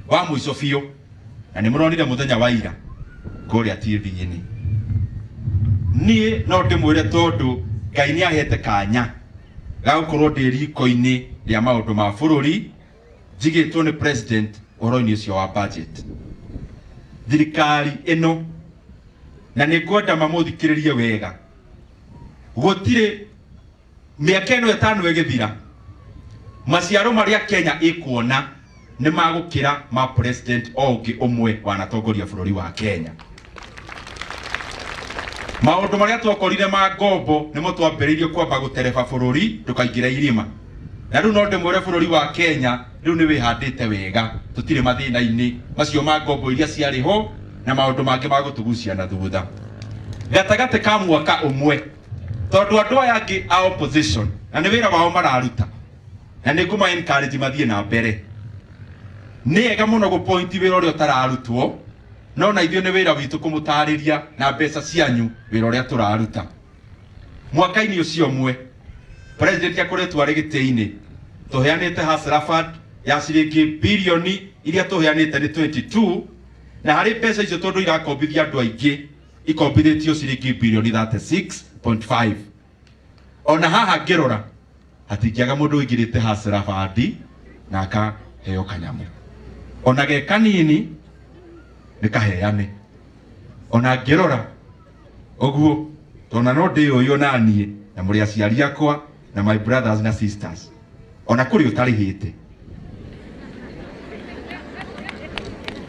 Wa mũico biũ, na nĩ mũronire mũthenya wa ira kũrĩa TV-inĩ, niĩ no ndĩmwĩre tondũ Ngai nĩ ahete kanya ga gũkorwo ndĩ riko-inĩ rĩa maũndũ ma bũrũri, njigĩtwo nĩ president ũhoro-inĩ ũcio wa budget. Thirikari ĩno, na nĩ ngwenda mamũthikĩrĩrie wega, gũtirĩ mĩaka ĩno ĩtano ĩgĩthira, maciaro marĩa Kenya ĩkuona nĩ magũkĩra ma president o ũngĩ ũmwe wanatongoria bũrũri wa Kenya. Maũndũ marĩa twakorire ma ngombo nĩmo twambĩrĩirie kwamba gũtereba bũrũri ndũkaingĩre irima, na rĩu no ndĩmwĩre bũrũri wa Kenya rĩu nĩ wĩhandĩte wega, tũtirĩ mathĩna-inĩ macio ma ngombo iria ciarĩ ho na maũndũ mangĩ ma gũtũgucia na thutha. Gatagatĩ ka mwaka ũmwe, tondũ andũ aya angĩ a opposition na nĩ wĩra wao mararuta, na nĩ ngũma encourage mathiĩ na mbere, nĩ ega mũno gũ point wĩra ũrĩa ũtararutwo, no na ithuĩ nĩ wĩra witũ kũmũtarĩria na mbeca cianyu wĩra ũrĩa tũraruta. Mwaka-inĩ ũcio ũmwe president akoretwo arĩ gĩtĩ-inĩ, tũheanĩte Hustler Fund ya ciringi birioni iria tũheanĩte nĩ 22, na harĩ mbeca icio tondũ irakombithia andũ aingĩ ikombithĩtio ciringi birioni 36.5. Ona haha ngĩrora hatingĩaga mũndũ ũingĩrĩte Hustler Fund na akaheo kanyamũ ona ge kanini nĩ kaheane. Ona ngĩrora ũguo tona no ndĩyũĩ ona niĩ na mũrĩ aciari akwa na my brothers na sisters, ona kũrĩ ũtarĩhĩte.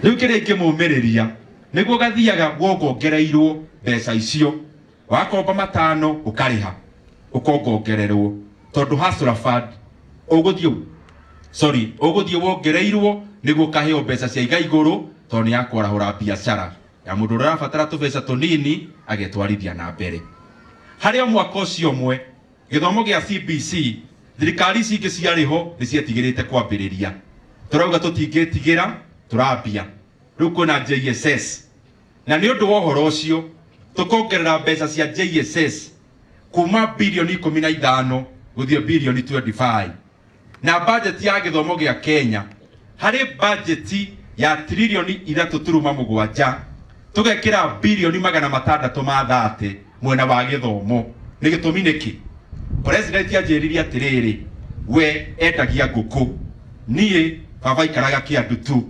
Rĩu kĩrĩa ingĩmũmĩrĩria nĩguo gathiaga wongongereirwo mbeca icio, wakomba matano ũkarĩha ũkongongererwo, tondũ Hustler Fund ũgũthiĩ, sorry, ũgũthiĩ wongereirwo nĩguo ũkaheo mbeca cia iga igũrũ, tondũ nĩ ya kwarahũra biacara ya mũndũ ũrĩa ũrabatara tũbeca tũnini agetwarithia na mbere. Harĩ o mwaka ũcio ũmwe, gĩthomo gĩa CBC thirikari ici ingĩ ciarĩ ho nĩ cietigĩrĩte kwambĩrĩria. Tũrauga tũtingĩtigĩra, tũrambia rĩu kwĩna JSS, na nĩ ũndũ wa ũhoro ũcio tũkongerera mbeca cia JSS kuma birioni 15 gũthiĩ birioni 25, na bajeti ya gĩthomo gĩa Kenya harĩ bajeti ya tiririoni 3.7 tũgekĩra birioni 630 mwena wa gĩthomo. Nĩ gĩtũmi nĩkĩ? President anjĩrire atĩrĩrĩ, we endagia ngũkũ, niĩ baba aikaraga Kĩandutu,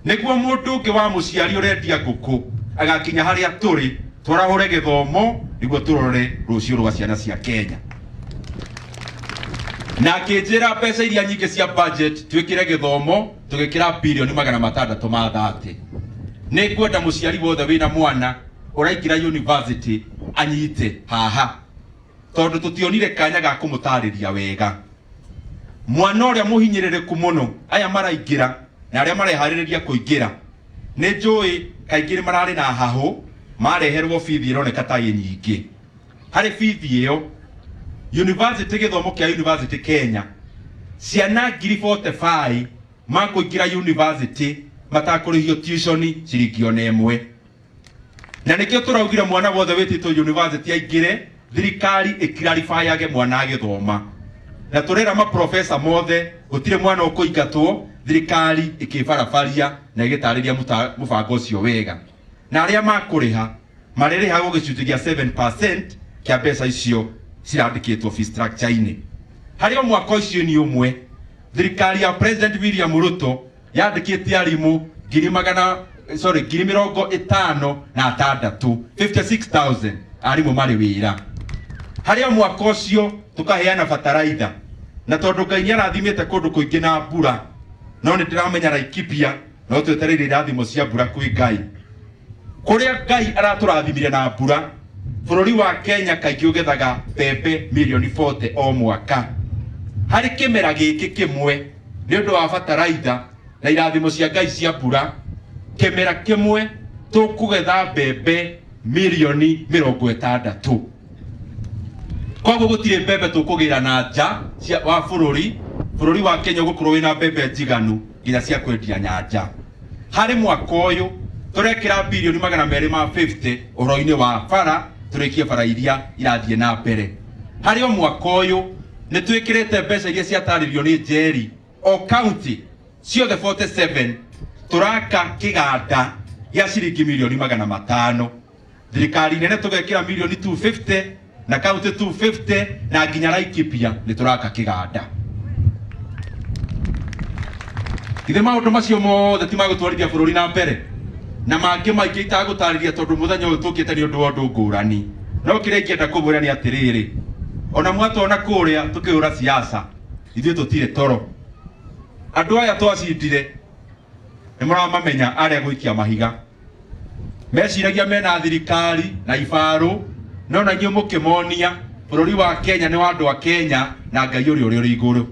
nĩguo mũndũ ũngĩ wa mũciari ũrendia ngũkũ agakinya harĩa tũrĩ, twarahũre gĩthomo nĩguo tũrore rũciũ rwa ciana cia Kenya. Na akĩnjĩra mbeca iria nyingĩ cia budget twĩkĩre gĩthomo, tũgĩkĩra birioni 630. Nĩ ngwenda mũciari wothe wĩna mwana ũraingĩra university anyite haha, tondũ tũtionire kanya ga kũmũtarĩria wega. Mwana ũrĩa mũhinyĩrĩrĩku mũno, aya maraingĩra na arĩa mareharĩrĩria kũingĩra, nĩ njũĩ kaingĩ nĩ mararĩ na hahũ, mareherwo bithi ĩroneka ta ĩ nyingĩ. Harĩ bithi ĩyo, university, gĩthomo kĩa university Kenya, ciana ngiri 45 makũingĩra university matakũrĩhio tuition ciringi ona ĩmwe. Na nĩkĩo tũraugire mwana wothe wĩtĩtwo university aingĩre, thirikari ĩkiraribayage mwana agĩthoma. Na tũrera maprofesa mothe gũtirĩ mwana ũkũingatwo, thirikari ĩkĩbarabaria na ĩgĩtarĩria mũbango ũcio wega. Na arĩa makũrĩha marĩrĩhagwo gĩcunjĩ gĩa 7% kĩa mbeca icio cirandĩkĩtwo fee structure-inĩ. Harĩ o mwaka ũcio nĩ ũmwe, thirikari ya President William Ruto yandĩkĩte arimũ ngiri magana, sorry, 56,000, 56,000 arimũ marĩ wĩra. Harĩ o mwaka ũcio tũkaheana bataraitha, na tondũ Ngai nĩ arathimĩte kũndũ kũingĩ na mbura, no nĩ ndĩramenya Laikipia no twetereire irathimo cia mbura kwĩ Ngai. Kũrĩa Ngai aratũrathimire na mbura, bũrũri wa Kenya kaingĩ ũgethaga mbembe mirioni 40 o mwaka. Harĩ kĩmera gĩkĩ kĩmwe, nĩ ũndũ wa bataraitha na irathimo cia Ngai cia mbura, kĩmera kĩmwe tũkũgetha mbembe mirioni 60. Koguo gũtirĩ mbembe tũkũgĩra na nja wa bũrũri. Bũrũri wa Kenya ũgũkorwo wĩna mbembe njiganu nginya cia kwendia nyanja. Harĩ mwaka ũyũ tũrekĩra birioni 250 ũhoro-inĩ wa bara, tũrĩkie bara iria irathiĩ na mbere. Harĩ o mwaka ũyũ nĩ twĩkĩrĩte mbeca iria ciatarĩrio nĩ Njeri, o county ciothe 47 Tũraka kĩganda gĩa ciringi mirioni 500, thirikari nene tũgekĩra mirioni 250 na kaunti 250 na nginya Laikipia nĩ tũraka kĩganda. Githĩ maũndũ macio mothe ti magũtwarithia bũrũri na mbere? Na mangĩ maingĩ itagũtarĩria tondũ mũthenya ũyũ tũkĩte nĩ ũndũ wa ũndũ ngũrani. No kĩrĩa ingĩenda kũmwĩra nĩ atĩrĩrĩ, ona mwatwona kũrĩa tũkĩhũra siasa, ithuĩ tũtirĩ toro. Andũ aya twacindire nĩ mũramamenya arĩa gũikia mahiga, meciragia mena thirikari na ibarũ, no na inyuĩ mũkĩmonia bũrũri wa Kenya nĩ wa andũ a Kenya na Ngai ũrĩa ũrĩ ũrĩ igũrũ,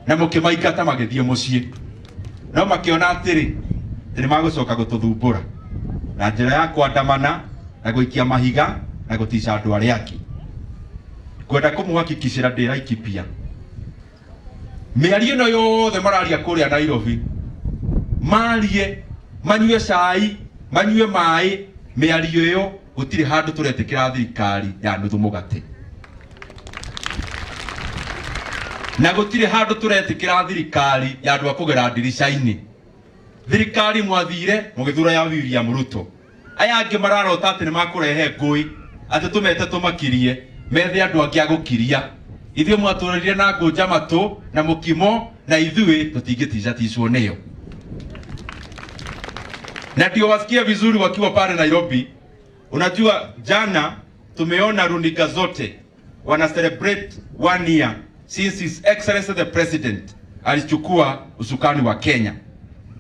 na mũkĩmaingata magĩthiĩ mũciĩ. No makĩona atĩrĩ, atĩ nĩ magũcoka gũtũthumbũra na njĩra ya kwandamana na gũikia mahiga na gũtica andũ arĩa angĩ. Ngwenda kũmũhakikicĩra ndĩ Laikipia, mĩario ĩno yothe mararia kũrĩa Nairobi, marie, manyue cai, manyue maĩ, mĩario ĩyo gũtirĩ handũ tũretĩkĩra thirikari ya nuthu mũgate, na gũtirĩ handũ tũretĩkĩra thirikari ya andũ a kũgera ndirica-inĩ. Thirikari mwathire mũgĩthura ya William Ruto, aya angĩ mararota atĩ nĩ makũrehe ngũĩ, atĩ tũmete tũmakirie, methe andũ angĩ a gũkiria. Ithuĩ mwatũrĩrire na ngũnja matũ na mũkimo, na ithuĩ tũtingĩticaticwo nĩyo. Na ndio wasikia vizuri wakiwa pale Nairobi. Unajua jana tumeona runinga zote wana celebrate one year since His Excellency the President alichukua usukani wa Kenya,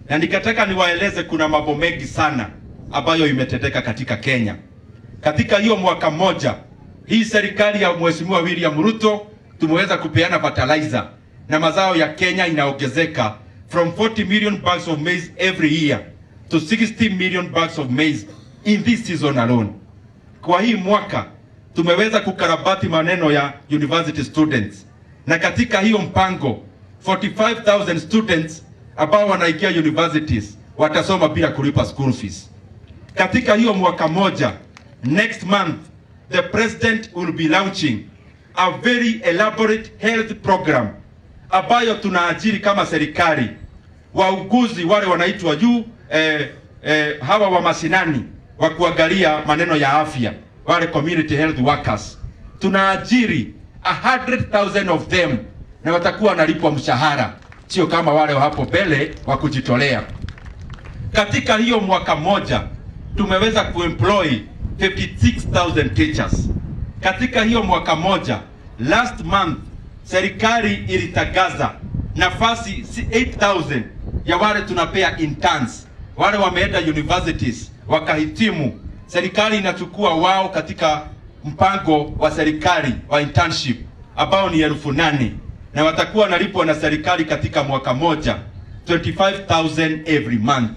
na nikataka niwaeleze kuna mambo mengi sana ambayo imetendeka katika Kenya. Katika hiyo mwaka moja, hii serikali ya Mheshimiwa William Ruto tumeweza kupeana fertilizer na mazao ya Kenya inaongezeka from 40 million bags of maize every year to 60 million bags of maize in this season alone. Kwa hii mwaka tumeweza kukarabati maneno ya university students, na katika hiyo mpango 45,000 students ambao wanaingia universities watasoma bila kulipa school fees. Katika hiyo mwaka moja, next month the president will be launching a very elaborate health program ambayo tunaajiri kama serikali wauguzi wale wanaitwa juu hawa wa mashinani wa kuangalia maneno ya afya, wale community health workers, tunaajiri 100,000 of them na watakuwa wanalipwa mshahara, sio kama wale wa hapo mbele wa kujitolea. Katika hiyo mwaka moja tumeweza kuemploy 56,000 teachers. Katika hiyo mwaka moja, last month serikali ilitangaza nafasi 8,000 ya wale tunapea interns, wale wameenda universities wakahitimu, serikali inachukua wao katika mpango wa serikali wa internship ambao ni 8,000 na watakuwa wanalipwa na serikali katika mwaka moja 25,000 every month.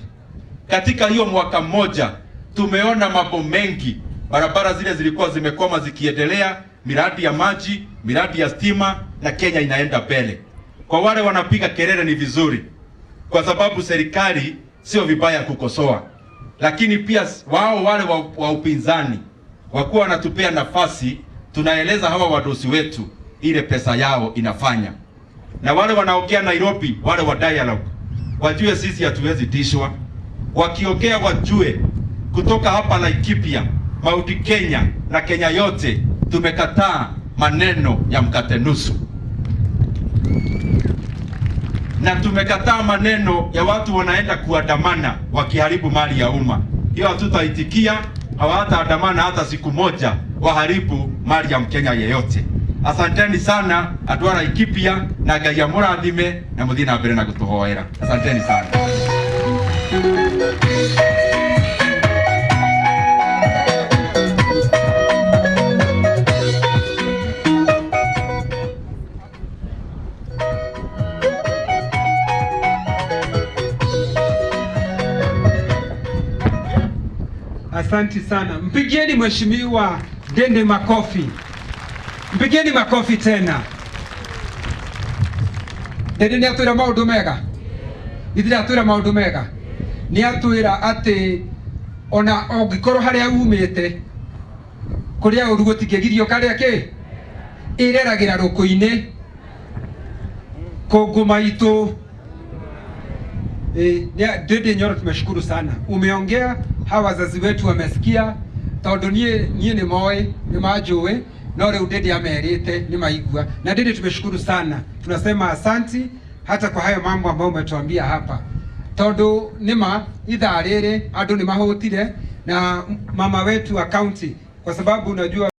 Katika hiyo mwaka mmoja tumeona mambo mengi, barabara zile zilikuwa zimekwama zikiendelea, miradi ya maji, miradi ya stima, na Kenya inaenda mbele. Kwa wale wanapiga kelele ni vizuri, kwa sababu serikali sio vibaya kukosoa, lakini pia wao wale wa upinzani wakuwa wanatupea nafasi, tunaeleza hawa wadosi wetu ile pesa yao inafanya, na wale wanaongea Nairobi, wale wa dialogue wajue sisi hatuwezi tishwa. Wakiongea wajue kutoka hapa Laikipia, Mount Kenya na Kenya yote tumekataa maneno ya mkate nusu, na tumekataa maneno ya watu wanaenda kuandamana wakiharibu mali ya umma. Hiyo hatutaitikia. Hawataandamana hata siku moja waharibu mali ya Mkenya yeyote. Asanteni sana andũ a Laikipia, na Ngai amũrathime na mũthiĩ na mbere na gũtũhoera. Asanteni sana. Asanti sana. Mpigieni Mheshimiwa Ndindi makofi. Mpigieni makofi tena. Ndindi nĩ atwĩra maũndũ mega. Ithuĩ atwĩra maũndũ mega. Nĩ atwĩra atĩ ona ũngĩkorwo harĩa umĩte kũrĩa ũru gũtingĩgirio karĩa kĩ ĩreragĩra rũkũ-inĩ kũngũ maitũ. Ndindi Nyoro, tumeshukuru sana, umeongea, hawa wazazi wetu wamesikia, tondu nie nĩ moĩ, nĩ manjũĩ, no rĩu Ndindi amerite nĩ maigua. Na Ndindi, tumeshukuru sana, tunasema asanti hata kwa hayo mambo ambayo umetuambia hapa, tondu nĩma ithaa rĩrĩ andũ nĩ mahũtire na mama wetu wa county, kwa sababu unajua.